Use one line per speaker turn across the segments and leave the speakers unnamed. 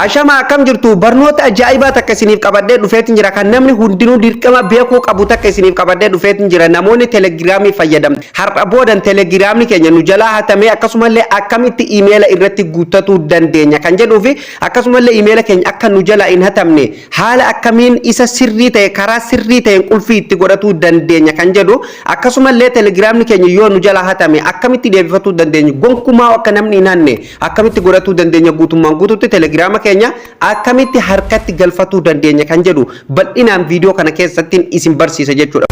Ashama, akkam jirtu? Barnoota ajaa'ibaa takka isiniif qabadhee dhufeetin jira. Kan namni hundinuu dirqama beekuu qabu takka isiniif qabadhee dhufeetin jira. Namoonni Telegiraamii fayyadamtu, har'a boodan Telegiraamni keenya nu jalaa hatamee, akkasumallee akkamitti imeela irratti guuttatuu dandeenya kan jedhuu fi akkasumallee imeela keenya akka nu jalaa hin hatamne haala akkamiin isa sirrii ta'e, karaa sirrii ta'een qulfii itti godhatuu dandeenya kan jedhu, akkasumallee Telegiraamni keenya yoo nu jalaa hatame akkamitti deebifatuu dandeenya, gonkumaa akka namni hin hanne akkamitti godhatuu dandeenya, guutummaan guututti Telegiraama keenya akkamitti harkatti galfatuu dandeenya kan jedhu bal'inaan viidiyoo kana keessatti isin barsiisa jechuudha.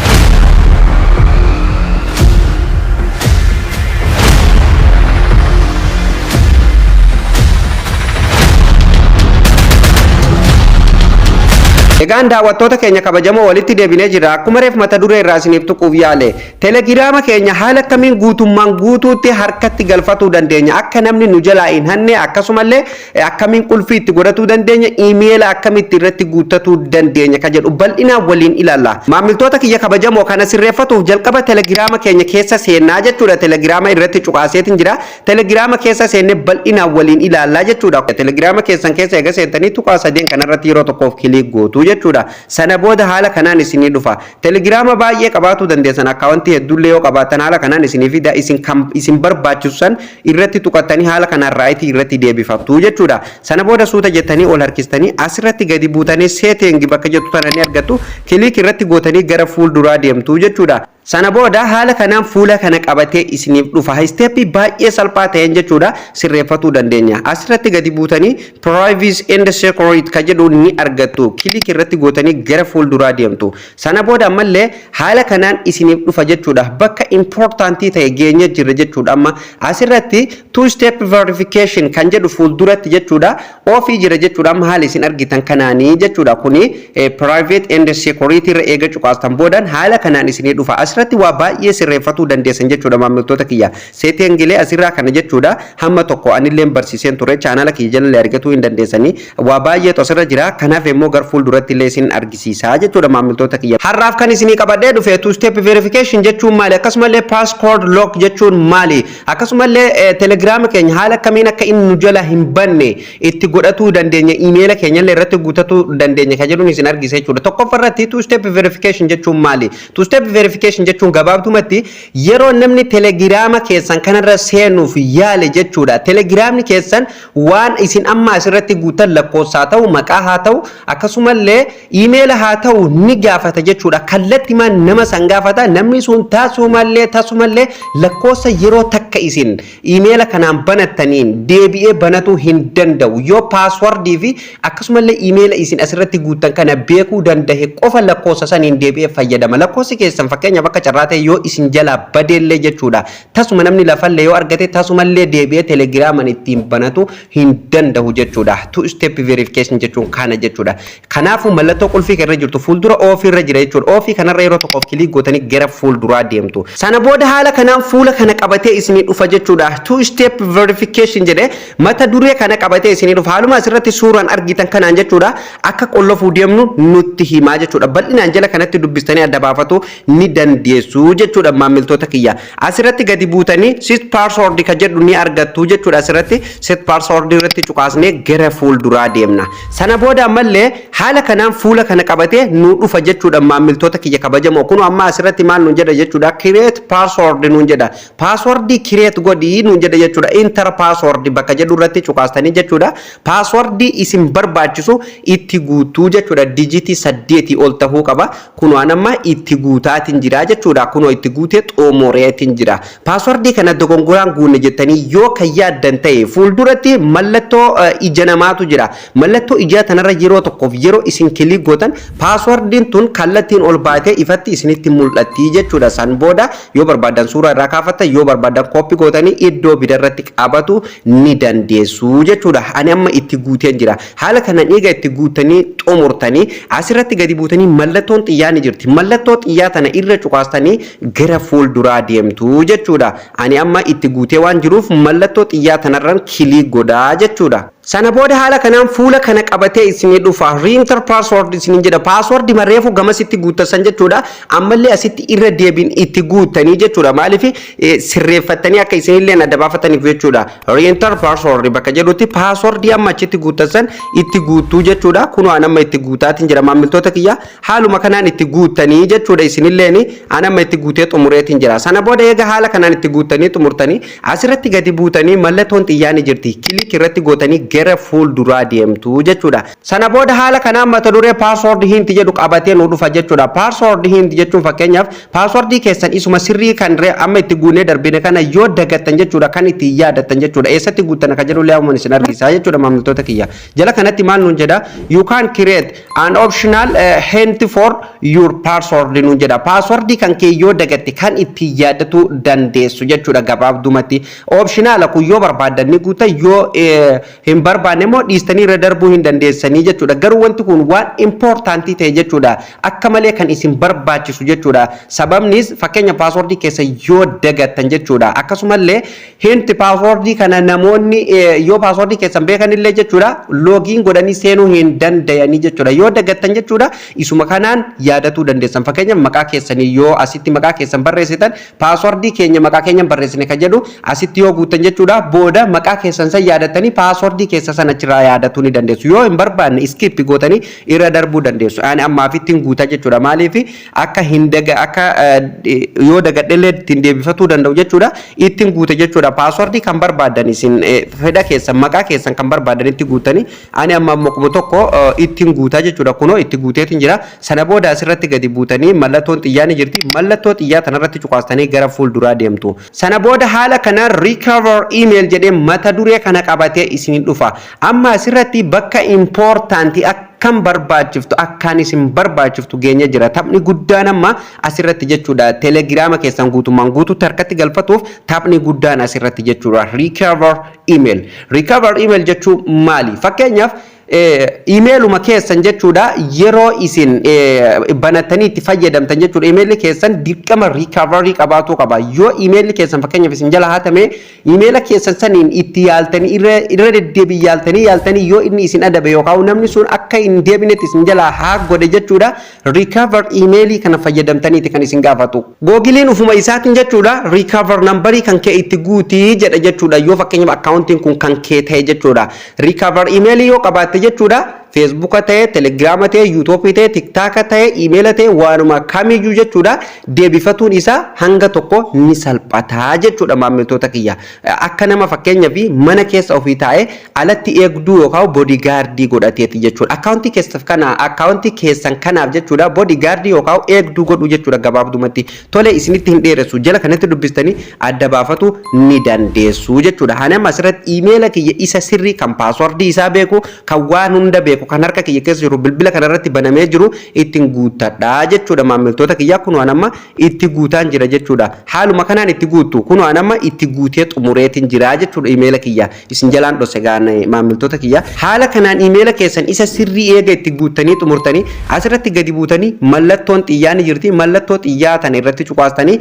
Egaan daawwattoota keenya kabajamoo, walitti deebinee jirra. Akkuma reef mata duree irraa isiniif tuquuf yaale, Telegiraama keenya haala akkamiin guutummaan guutuutti harkatti galfatuu dandeenya, akka namni nu jalaa hin hanne, akkasumallee akkamiin qulfii itti godhatuu dandeenya, iimeela akkamitti irratti guuttatuu dandeenya kan jedhu bal'inaan waliin ilaalla. Maamiltoota kiyya kabajamoo, kana sirreeffatuuf jalqaba Telegiraama keenya keessa seennaa jechuudha. Telegiraama irratti cuqaaseetiin jira. Telegiraama keessa seennee bal'inaan waliin ilaallaa jechuudha. Telegiraama keessan keessa eega seentanii tuqaa sadeen kanarratti yeroo tokkoof click gootu jechuudha. Sana booda haala kanaan isinii dhufa. Telegiraama baay'ee qabaatuu dandeessan, akkaawwantii hedduullee yoo qabaattan haala kanaan isinii fida. Isin kan isin barbaachisu san irratti tuqattanii haala kanaan right irratti deebifattu jechuudha. Sana booda suuta jettanii ol harkistanii asirratti gadi buutanii setting bakka jettu tana ni argattu. Click irratti gootanii gara fuulduraa deemtu jechuudha. Sana booda haala kanaan fuula kana qabatee isiniif dhufa. Step baay'ee salphaa ta'een jechuudha sirreeffatuu dandeenya. Asirratti gadi buutanii privacy and security ka jedhu ni argattu. Click irratti gootanii gara fuulduraa deemtu. Sana booda ammallee haala kanaan isiniif dhufa jechuudha. Bakka important ta'e geenye jirra jechuudha. Amma asirratti two step verification kan jedhu fuulduratti jechuudha. Off jira jechuudha. Amma haala isin argitan kanaanii jechuudha. Kuni private and security irra eega cuqaastan boodan haala kanaan isinii dhufa. Asirratti waa baay'ee sirreeffatuu dandeessan jechuudha, maamiltoota kiyya. Settingilee asirraa kana jechuudha. Hamma tokko anillee barsiiseen ture, chaanala kiyya jalallee argatuu hin dandeessanii. Waa baay'eetu asirra jira. Kanaaf immoo gara fuulduratti illee isin argisiisaa jechuudha, maamiltoota kiyya. Har'aaf kan isinii qabadhee dhufe two step verification jechuun maali? Akkasumallee passcode lock jechuun maali? Akkasumallee Telegiraama keenya haala akkamiin akka inni nu jala hin banne itti godhatuu dandeenya, imeela keenya illee irratti guutatuu dandeenya kan jedhuun isin argisa jechuudha. Tokkoffaa irratti two step verification jechuun maali? Two step verification jechuun gabaabtumatti yeroo namni Telegiraama keessan kanarra seenuuf yaale jechuudha. Telegiraamni keessan waan isin amma asirratti guutan, lakkoofsa haa ta'u, maqaa haa ta'u, akkasumallee iimeela haa ta'u, ni gaafata jechuudha. Kallattimaan nama san gaafata. Namni sun tasumallee tasumallee lakkoofsa yeroo takka isin iimeela kanaan banattaniin deebi'ee banatuu hin danda'u. Yoo passwordii fi akkasumallee iimeela isin asirratti guuttan kana beekuu danda'e qofa lakkoofsa saniin deebi'ee fayyadama. Lakkoofsi keessan fakkeenyaaf akka carraa ta'e yoo isin jalaa badeellee jechuudha. Tasuma namni lafallee yoo argate tasumallee deebi'ee Telegiraaman ittiin banatu hin danda'u jechuudha. Two step verification jechuun kana jechuudha. Kanaafuu mallattoo qulfii irra jirtu fuuldura off irra jira jechuudha. Off kanarra yeroo tokkoof click gootanii gara fuulduraa deemtu. Sana booda haala kanaan fuula kana qabatee isinii dhufa jechuudha. Two step verification jedhee mata duree kana qabatee isinii dhufa. Haaluma asirratti suuraan argitan kanaan jechuudha. Akka qollofuu deemnu nutti himaa jechuudha. Bal'inaan jala kanatti dubbistanii adda baafatu ni dandeessu jechuudha, maamiltoota kiyya. Asirratti gadi buutanii set password ka jedhu ni argattu jechuudha. Asirratti set password irratti cuqaasnee gara fuulduraa deemna. Sana booda ammallee haala kanaan fuula kana qabatee nu dhufa jechuudha, maamiltoota kiyya kabajamoo. Kun amma asirratti maal nuun jedha jechuudha? Create password nuun jedha. Password create godhii nuun jedha jechuudha. Enter password bakka jedhu irratti cuqaastanii jechuudha. Password isin barbaachisu itti guutuu jechuudha. Dijitii 8 ol tahuu qaba. Kun waan amma itti guutaatiin jira jechuudha. Kunoo itti guutee xoomoreetiin jira. Passwordii kana dogongoraan guunne jettanii yoo kan yaaddan ta'e, fuulduratti mallattoo ija namaatu jira. Mallattoo ijaa tanarra yeroo tokkoof yeroo isin click gootan passwordiin tun kallattiin ol baatee ifatti isinitti mul'atti jechuudha. San booda yoo barbaadan suuraa irraa kaafattan, yoo barbaadan copy gootanii iddoo biraarratti qabatu ni dandeessu jechuudha. Ani amma itti guuteen jira. Haala kanaan eega itti guutanii xumurtanii asirratti gadi buutanii mallattoon xiyyaa ni jirti. Mallattoo xiyyaa tana irra cuqaastanii gara fuulduraa deemtu jechuudha. Ani amma itti guutee waan jiruuf mallattoo xiyyaa tanarran click godhaa jechuudha. Sana booda haala kanaan fuula kana qabatee isinii dhufa. "Re-enter password" isiniin jedha. Password marreefu gamasitti guuttasan jechuudha. Ammallee asitti irra deebiin itti guuttanii jechuudha. Maaliif? Sirreeffattanii akka isinillee adda baafataniif jechuudha. "Re-enter password" bakka jedhutti password amma achitti guuttasan itti guuttuu jechuudha. Kunoo an amma itti guutaatiin jira, maamiltoota kiyya. Haaluma kanaan itti guuttanii jechuudha isinilleen. An amma itti guutee xumureetiin jira. Sana booda eega haala kanaan itti guuttanii xumurtanii, asirratti gadi buutanii mallattoon xiyyaa ni jirti. Click irratti gootanii gara fuulduraa deemtu jechuudha. Sana booda haala kanaan mata duree "password hint" jedhu qabatee nu dhufa jechuudha. Password hint jechuun fakkeenyaaf passwordii keessan isuma sirrii kan amma itti guunnee darbine kana yoo dagattan jechuudha, kan itti yaadattan jechuudha. Eessatti guuttan akka jedhu illee isin argisiisa jechuudha, maamiltoota kiyya. Jala kanatti maal nuun jedha? "You can create an optional hint for your password" nuun jedha. Passwordii kan kee yoo dagatte kan itti yaadatu dandeessu jechuudha gabaabdumatti. Optional kun yoo barbaaddan ni guuta, yoo hin barbaanne immoo dhiistanii irra darbuu hin dandeessanii jechuudha. Garuu wanti kun waan importantii ta'e jechuudha. Akka malee kan isin barbaachisu jechuudha. Sababnis fakkeenya passwordii keessa yoo dagattan jechuudha. Akkasumallee hint passwordii kana namoonni yoo passwordii keessan beekanillee jechuudha, login godhanii seenuu hin danda'anii jechuudha. Yoo dagattan jechuudha, isuma kanaan yaadatuu dandeessan. Fakkeenyaaf maqaa keessanii yoo asitti maqaa keessan barreessitan, passwordii keenya maqaa keenya barreessine kan jedhu asitti yoo guuttan jechuudha, booda maqaa keessan san yaadattanii passwordii keessa sana achirraa yaadatuu ni dandeessu. Yoo hin barbaanne skip gootanii irra darbuu dandeessu. Ani ammaaf ittiin guutaa jechuudha. Maaliif? Akka hin daga akka yoo dagadhellee ittiin deebifatuu danda'u jechuudha. Ittiin guute jechuudha. Passwordii kan barbaadan isin fedha keessan, maqaa keessan kan barbaadan itti guutanii, ani amma maquma tokko ittiin guutaa jechuudha. Kunoo itti guuteetiin jira. Sana booda asirratti gadi buutanii mallattoon xiyyaa ni jirti. Mallattoo xiyyaa tanarratti cuqaastanii gara fuulduraa deemtu. Sana booda haala kanaan "recover email" jedhee mata duree kana qabatee isin dhufa. Amma asirratti bakka importantii akkam barbaachiftu, akkaan isin barbaachiftu geenye jira. Taphni guddaan amma asirratti jechuudha. Telegiraama keessan guutummaan guutuutti harkatti galfatuuf taphni guddaan asirratti jechuudha. Recover email. Recover email jechuun maali? Fakkeenyaaf imeeluma keessan jechuudha, yeroo isin banattanii itti fayyadamtan jechuudha, imeelli keessan dirqama recovery qabaatuu qaba. Yoo imeelli keessan fakkeenyaaf isin jala hatame, imeela keessan saniin itti yaaltanii, irra deddeebii yaaltanii yaaltanii, yoo inni isin adabe yookaan namni sun akka hin deebinetti isin jala haa godhe jechuudha, recover imeelii kana fayyadamtaniiti kan isin gaafatu. Googiliin ufuma isaatiin jechuudha, recover numberii kan kee itti guutii jedha jechuudha. Yoo fakkeenyaaf akkaawuntiin kun kan kee ta'e jechuudha, recover imeelii yoo qabaatte jechuudha, Feesbuuka ta'e, Telegiraama ta'e, Yuutuubii ta'e, Tiktaaka ta'e, iimeela ta'e, waanuma kamiyyuu jechuudha, deebifatuun isaa hanga tokko ni salphataa jechuudha, maamiltoota kiyya. Akka nama fakkeenyaaf mana keessa ofii taa'ee alatti eegduu yookaan bodyguardii godhateeti jechuudha. Akkaawuntii keessan kanaaf jechuudha, bodyguardii yookaan eegduu godhuu jechuudha gabaabdumatti. Tole, isinitti hin dheeressu, jala kanatti dubbistanii adda baafatu ni dandeessu jechuudha. Hanama asirratti iimeela kiyya isa sirrii, kan passwordii isaa beeku, kan waan hunda beeku, kan harka kiyya keessa jiru, bilbila kanarratti banamee jiru ittiin guuttadha jechuudha, maamiltoota kiyya. Kun waan amma itti guutaan jira jechuudha. Haaluma kanaan itti guuttu. Kun waan amma itti guutee xumureetiin jira jechuudha iimeela kiyya. Isin jalaan dhose gaan, maamiltoota kiyya. Haala kanaan iimeela keessan isa sirrii eega itti guuttanii xumurtanii, asirratti gadi buutanii mallattoon xiyyaa ni jirti. Mallattoo xiyyaa tana irratti cuqaastanii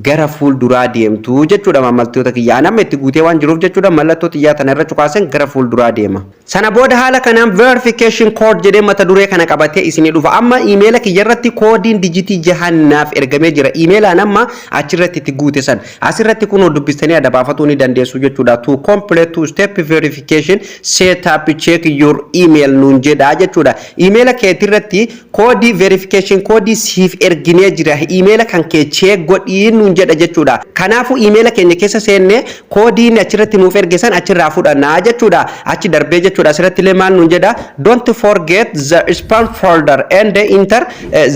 gara fuulduraa deemtu jechuudha, maamiltoota kiyya. Amma itti guutee waan jiruuf jechuudha, mallattoo xiyyaa tana irra cuqaasan gara fuulduraa deema. Sana booda haala kanaan "verification code" jedhee mata duree kana qabatee isinii dhufa. Amma iimeela kiyya irratti koodiin dijitii jahannaaf ergamee jira. Iimeelaan amma achirratti itti guute san asirratti kunoo dubbistanii adda baafatuu ni dandeessu jechuudha. "To complete two step verification setup, check your email" nuun jedha jechuudha. Iimeela keetirratti koodii verification koodii siif erginee jira. Iimeela kan kee check godhii nuun jedha jechuudha. Kanaafuu iimeela keenya keessa seennee koodiin achirratti nuuf erge san achirraa fudhannaa jechuudha. Achi darbee jechuudha. Asirratti illee maal nuun jedha? "Don't forget the spam folder and enter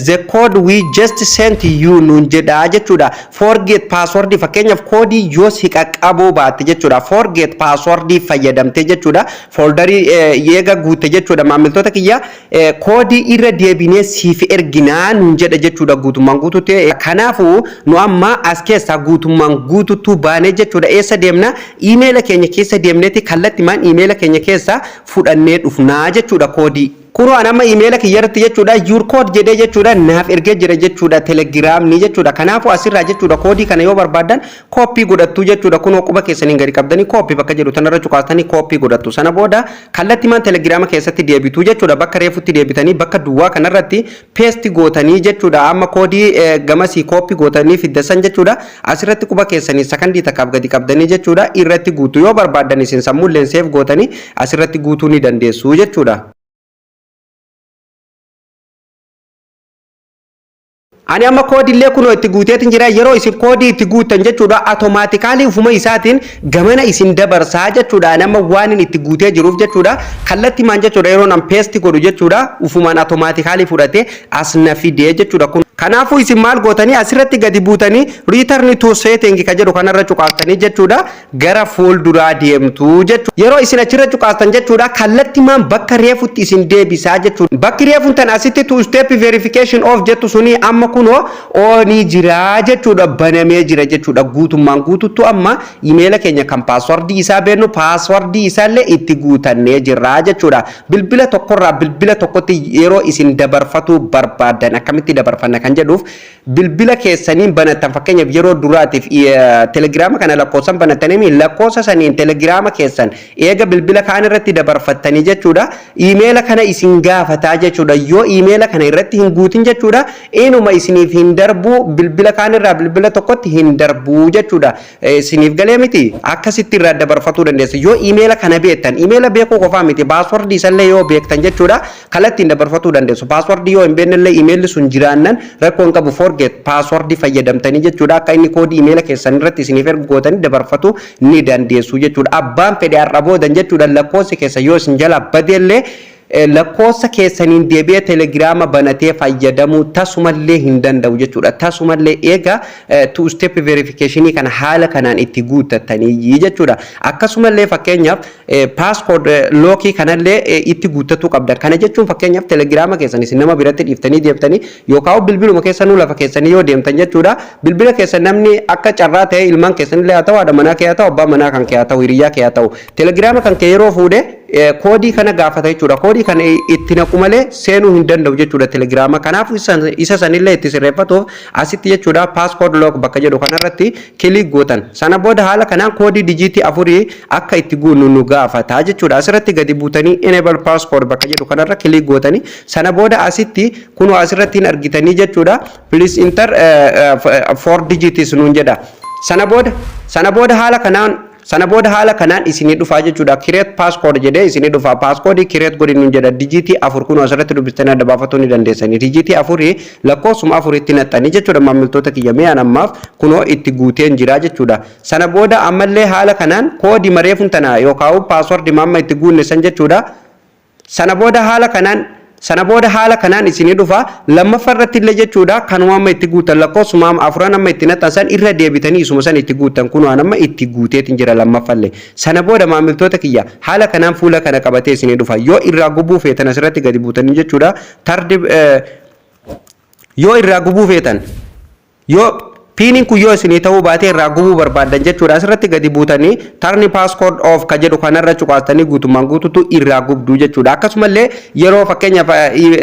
the code we just sent you" nuun jedha jechuudha. Forget password, fakkeenyaaf koodii yoo si qaqqabuu baatte jechuudha. Forget password fayyadamte jechuudha. Folderii eega guute jechuudha, maamiltoota kiyya, koodii irra deebinee siif erginaa nuun jedha jechuudha guutummaan guututti. Kanaafuu nu amma as keessaa guutummaan guututtuu baanee jechuudha. Eessa deemna? Iimeela keenya keessa deemneeti kallattimaan iimeela keenya keessa fudhannee dhufnaa jechuudha koodii. Kunoo an amma imeela kiyyarratti jechuudha, "Your code" jedhee jechuudha, naaf ergee jira jechuudha Telegiraamni jechuudha. Kanaafuu asirraa jechuudha, koodii kana yoo barbaadan copy godhattu jechuudha. Kunoo quba keessaniin gadi qabdanii copy bakka jedhu tanarra cuqaastanii copy godhattu. Sana booda kallattimaan Telegiraama keessatti deebitu jechuudha. Bakka reefutti deebitanii bakka duwwaa kanarratti paste gootanii jechuudha. Amma koodii gamasii copy gootanii fiddasan jechuudha. Asirratti quba keessanii sakandii takkaaf gadi qabdanii jechuudha, irratti guutu. Yoo barbaadan isin sammuulleen save gootanii asirratti guutuu ni dandeessu jechuudha. Ani amma koodillee kunoo itti guuteetin jira. Yeroo isin koodii itti guuttan jechuudha, automatically ufuma isaatiin gamana isin dabarsaa jechuudha. Ani amma waan inni itti guutee jiruuf jechuudha, kallattimaan jechuudha, yeroo nan paste godhu jechuudha, ufumaan automatically fudhatee as na fidee jechuudha. Kun kanaafuu isin maal gootanii? Asirratti gadi buutanii "return to setting" ka jedhu kanarra cuqaastanii jechuudha, gara fuulduraa deemtu jechuudha. Yeroo isin achirra cuqaastan jechuudha, kallattimaan bakka reefutti isin deebisaa jechuudha. Bakki reefuun tan asitti "two step verification off" jettu suni amma kunoo on jira jechuudha, banamee jira jechuudha. Guutummaan guututtu amma imeela keenya kan passwordii isaa beeknu, passwordii isaallee itti guutannee jirra jechuudha. Bilbila tokkorraa bilbila tokkotti yeroo isin dabarfatuu barbaadan akkamitti dabarfanna kan jedhuuf, bilbila keessaniin banattan, fakkeenyaaf yeroo duraatiif Telegiraama kana lakkoofsan banattanii, lakkoofsa saniin Telegiraama keessan eega bilbila kaan irratti dabarfattanii jechuudha, imeela kana isin gaafataa jechuudha. Yoo imeela kana irratti hin guutin jechuudha, inuma isiniif hin darbu, bilbila kaan irraa bilbila tokkotti hin darbu jechuudha. Isiniif galee miti? Akkasitti irraa dabarfatuu dandeessu yoo imeela kana beektan. Imeela beekuu qofaa miti, passwordii isallee yoo beektan jechuudha, kallattiin dabarfatuu dandeessu. Passwordii yoo hin beeknellee, imeelli sun jiraannan rakkoo hin qabu. Forget passwordii fayyadamtanii jechuudha, akka inni koodii imeela keessan irratti isiniif ergu gootanii dabarfatu ni dandeessu jechuudha. Abbaan fedhe har'a boodan jechuudha, lakkoofsi keessa yoo isin jala badeellee, lakkoofsa keessaniin deebi'ee Telegiraama banatee fayyadamuu tasumallee hin danda'u jechuudha. Tasumallee, eega two step verification kana haala kanaan itti guuttatanii jechuudha. Akkasumallee fakkeenyaaf passcode lockii kanallee itti guuttatuu qabdan. Kana jechuun fakkeenyaaf Telegiraama keessan isin nama biratti dhiiftanii deemtanii yookaan bilbiluma keessanuu lafa keessanii yoo deemtan jechuudha. Bilbila keessan namni akka carraa ta'e, ilmaan keessanillee haa ta'u, haadha manaa kee haa ta'u, abbaa manaa kan kee haa ta'u, hiriyaa kee haa ta'u, Telegiraama kan kee yeroo fuudhe koodii kana gaafata jechuudha. Koodii kana itti naqu malee seenuu hin danda'u jechuudha Telegiraama. Kanaaf isa sanillee itti sirreeffatuuf asitti jechuudha, "passcode lock" bakka jedhu kanarratti click gootan. Sana booda haala kanaan koodii dijiitii afurii akka itti guunnu nu gaafata jechuudha. Asirratti gadi buutanii "enable passcode" bakka jedhu kanarra click gootanii, sana booda asitti kunoo asirratti hin argitanii jechuudha. "Please enter four digits" nuun jedha. Sana booda haala kanaan isinii dhufaa jechuudha. "Create passcode" jedhee isinii dhufa. "Passcode create" godhi nuun jedha. Dijiitii afur kun asirratti dubbistanii adda baafatuu ni dandeessanii. Dijiitii afurii lakkoofsuma afuritti naqxanii jechuudha, maamiltoota kiyya. Mi'aan ammaaf kunoo itti guuteen jira jechuudha. Sana booda ammallee haala kanaan koodii mareefun tana yookaan passwordii mamma itti guunne san jechuudha. Sana booda haala kanaan isinii dhufa. Lammaffaa irratti illee jechuudha, kanuma amma itti guutan, lakkoofsuma afuran amma itti naxxansan irra deebitanii isuma san itti guutan. Kunoo amma itti guuteetiin jira lammaffallee. Sana booda, maamiltoota kiyya, haala kanaan fuula kana qabatee isinii dhufa. Yoo irraa gubuu feetan asirratti gadi buutanii jechuudha. Tardi yoo irraa gubuu feetan, yoo PINiin kun yoo isinii ta'uu baatee irraa gubuu barbaaddan jechuudha, asirratti gadi buutanii "turn passcode off" ka jedhu kanarra cuqaastanii guutummaan guututu irraa gubduu jechuudha. Akkasumallee yeroo fakkeenyaaf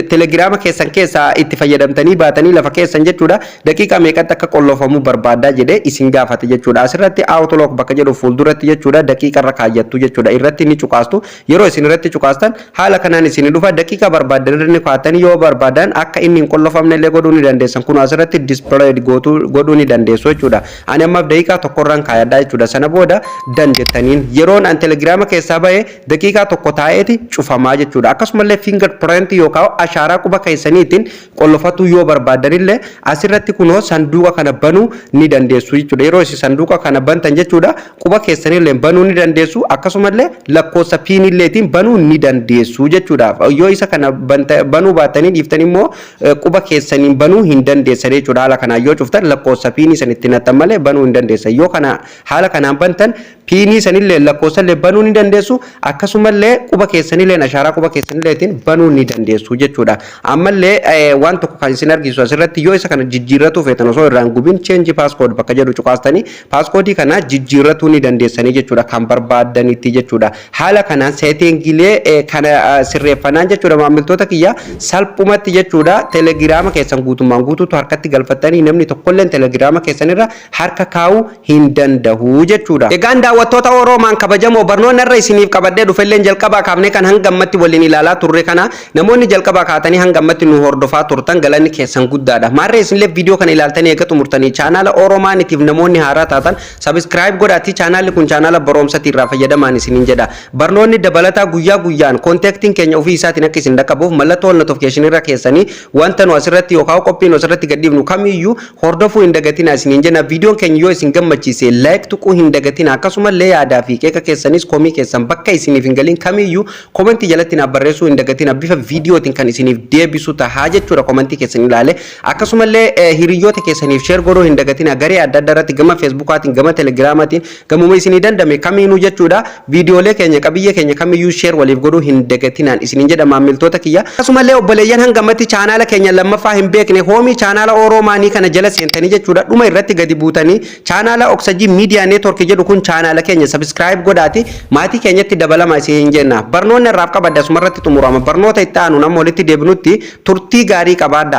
Telegiraama keessan keessaa itti fayyadamtanii baatanii lafa keessan jechuudha, daqiiqaa meeqatti akka qollofamuu barbaaddaa jedhee isin gaafate jechuudha. Asirratti "auto lock" bakka jedhu fuulduratti jechuudha, daqiiqa irra kaayyattu jechuudha. Irratti ni cuqaastu. Yeroo isin irratti cuqaastan haala kanaan isin dhufa. Daqiiqa barbaadan irra ni kaa'attanii, yoo barbaadan akka inni hin qollofamne illee godhuu ni dandeessan. Kun asirratti display godhuu ni dandeessu jechuudha. Ani ammaaf daqiiqaa tokkorraan kaayadhaa jechuudha. Sana booda "done" jettaniin, yeroon an Telegiraama keessaa bahe daqiiqaa tokko taa'eeti cufamaa jechuudha. Akkasumallee finger print yookaan ashaaraa quba keessaniitiin qollofatuu yoo barbaadanillee, asirratti kunoo sanduuqa kana banuu ni dandeessu jechuudha. Yeroo isin sanduuqa kana bantan jechuudha, quba keessanillee banuu ni dandeessu, akkasumallee lakkoofsa PINilleetiin banuu ni dandeessu jechuudha. Yoo isa kana banuu baatanii dhiiftan immoo, quba keessaniin banuu hin dandeessan jechuudha. Haala kanaan yoo cuftan lakkoofsa PIN san itti naqxan malee banuu hin dandeessan. Yoo kana haala kanaan bantan, PIN sanillee lakkoofsallee banuu ni dandeessu, akkasumallee quba keessanillee, ashaaraa quba keessanilleetiin banuu ni dandeessu jechuudha. Ammallee waan tokko kan isin argisu asirratti, yoo isa kana jijjiirratuu feetan, osoo irraan gubin "change passcode" bakka jedhu cuqaastanii passcode kana jijjiirratuu ni dandeessanii jechuudha, kan barbaaddanitti jechuudha. Haala kanaan settingiilee kana sirreeffannaan jechuudha, maamiltoota kiyya, salphumatti jechuudha, telegiraama keessan guutummaan guutuutu harkatti galfattanii namni tokkolleen telegiraama keessanirra harka kaa'uu hin danda'u jechuudha. Egaan daawwattoota Oroomaan kabajamoo, barnoonni irra isiniif qabadhee dhufelleen jalqabaa kaafnee kan hanga ammatti waliin ilaalaa turre kana, namoonni jalqabaa kaatanii hanga ammatti nu hordofaa turtan galanni keessan guddaadha. Maarree isinillee viidiyoo kana ilaaltanii eega xumurtanii, chaanaala Oroomaanitiif namoonni haaraa taatan subscribe godhaatii, chaanaalli kun chaanaala barumsaatii irraa fayyadamaan isiniin jedha. Barnoonni dabalataa guyyaa guyyaan contactiin keenya ofii isaatiin akka isin dhaqqabuuf mallattoo notification irra keessanii wanta nu asirratti yookaan qophii nu asirratti gadhiifnu kamiyyuu hordofuu hin dagatina isiniin jenna. Viidiyoon keenya yoo isin gammachiise like tuquu hin dagatina. Akkasumallee yaadaa fi qeeqa keessanis, komii keessan bakka isiniif hin galin kamiyyuu commentii jalatti naaf barreessuu hin dagatina. Bifa viidiyootiin kan isiniif deebisu tahaa jechuudha commentii keessan ilaale. Akkasumallee hiriyoota keessaniif share godhuu hin dagatina. Garee adda addaa irratti, gama feesbuukaatiin, gama telegiraamaatiin, gamuma isinii dandame kamiinuu jechuudha, viidiyoolee keenya, qabiyyee keenya kamiyyuu share waliif godhuu hin dagatinaan isiniin jedha, maamiltoota kiyya. Akkasumallee obboleeyyan hangamatti chaanaala keenya lammaffaa hin beekne, home chaanaala Oroomaanii kana jala seentanii jechuudha, dhuma irratti gadi buutanii chaanaala Oksajii Miidiyaa Neetwork jedhu kun chaanaala keenya subscribe godhaati maatii keenyatti dabalama isiniin jenna. Barnoonni irraaf qabadde asumarratti xumurama. Barnoota itti aanu nama walitti deebinutti turtii gaarii qabaadha.